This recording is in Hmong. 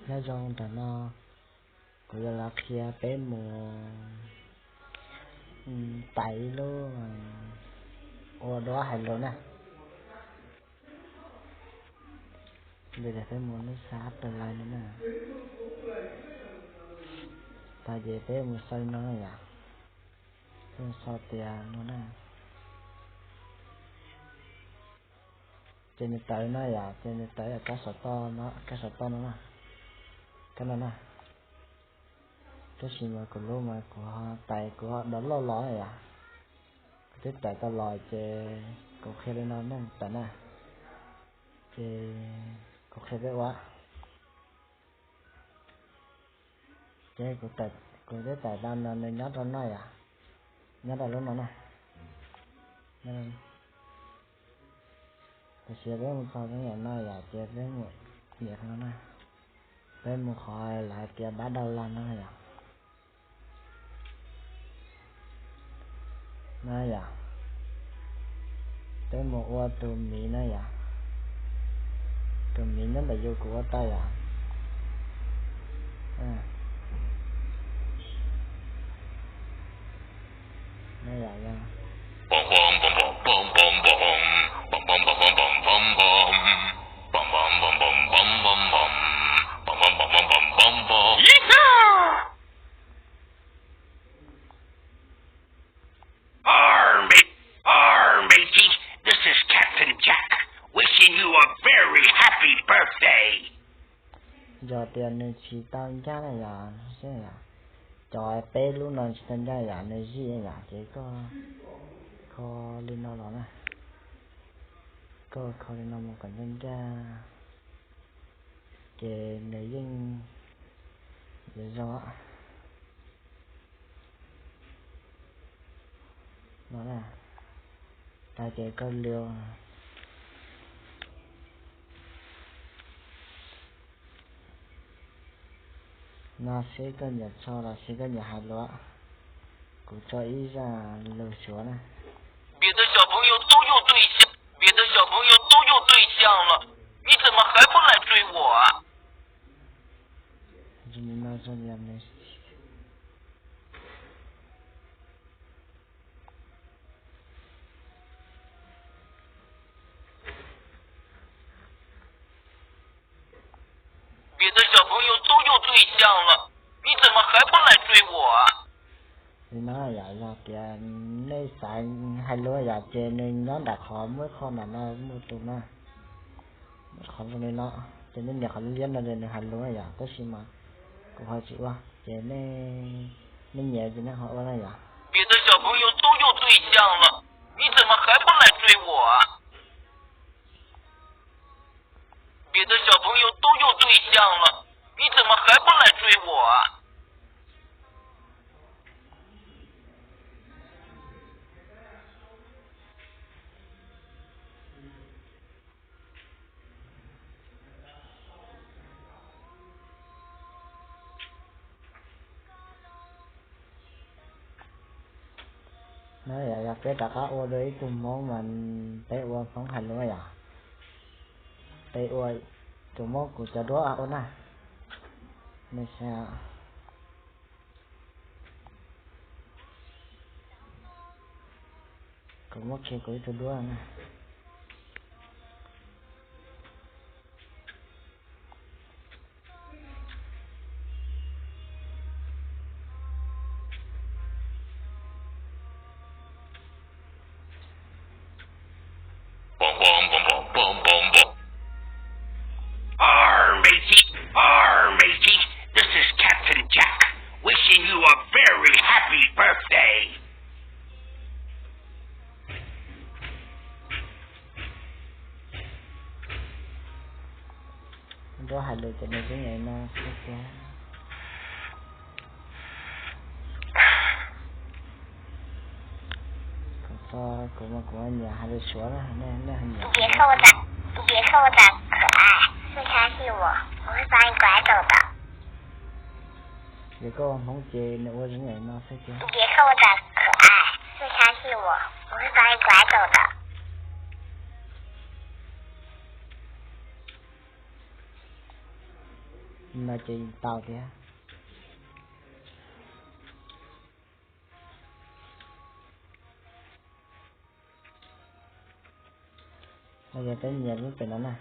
Nyob zoo, ntawm no kuv yuav los qhia peb mus tais ib lub ua duab hais lus na. Li tias peb mus lub xab tus lais no na. Tag ces peb mus sau li no na yom. Peb mus sau tias no na. Ces nws tawm no yom, ces nws tawm kab saum toj no, kab saum toj no na. Kab no na. Tab sis mas kuv lub mas kuv ho tais kuv ho download los na yom. Kuv twb tais tau los ces kuv qhia li no nej tawm na. Ces kuv qhia peb ua. Ces kuv, kuv twb tais tau no, nws nyob rau no yom, nyob rau lub no na. Tam sim peb mus txog rau yam no yom, ces peb mus nias no na. Peb mus qhov lawv hais tias pab dau las no yom. No yom, peb mus ua tus miv no yom. Tus miv nyob ntawm yus kuv ua tau yom. No yom, yog Army, army, this is Captain Jack, wishing you a very happy birthday. Yog tias nws tsis tau ncaj na yom, cov peb lub no tsis tau ncaj yom, nws zij yom, ces koj kho li no los na. Koj kho li no mus kom ncaj ncaj, ces nws yeej yuav zoo no na. Tag ces koj liu no seb koj nyiam tso los seb koj nyiam hais lus. Kuv tso ib zaj lus Suav na. 别的小朋友都有对象，别的小朋友都有对象了，你怎么还不来追我啊？ 别的小朋友都有对象了，你怎么还不来追我啊？ Li no yom, yog tias nej xav hais lus yom, ces nws nyob nram qhov muaj qhov nram no muaj tus na. Qhov zoo li no, ces nej nias qhov liab no ces nws hais lus yom, tab sis mas kuv ho tsis ua, ces nej nyiam ces nej ho ua na yom. 别的小朋友都有对象了，你怎么还不来追我啊？ 别的小朋友都有对象了，你怎么还不来追我啊？ No yog peb rov qab ua dua ib tug Hmoob mas peb ua Hmoob hais lus yom. Peb ua tus Hmoob kuv cov duab ua na. Nej saib, kuv muab qhia kuv ib tug duab na. Army, army, this is Captain Jack, wishing you a very happy birthday. Nrog hais lus ces nws xwb nyem no xwb tiag. Kuv, kuv mas kuv nyiam hais lus Suav na, nej, nej ho nyiam. Ces koj ua Hmoob ces nws ua xwb nyem no xwb tiag. No ces tau thiab. No yog peb nyias lub pem no na.